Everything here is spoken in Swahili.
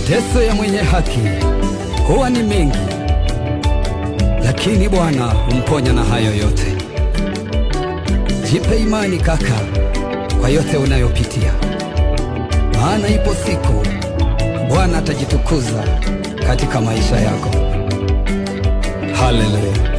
Mateso ya mwenye haki huwa ni mengi, lakini Bwana humponya na hayo yote. Jipe imani kaka, kwa yote unayopitia, maana ipo siku Bwana atajitukuza katika maisha yako. Haleluya!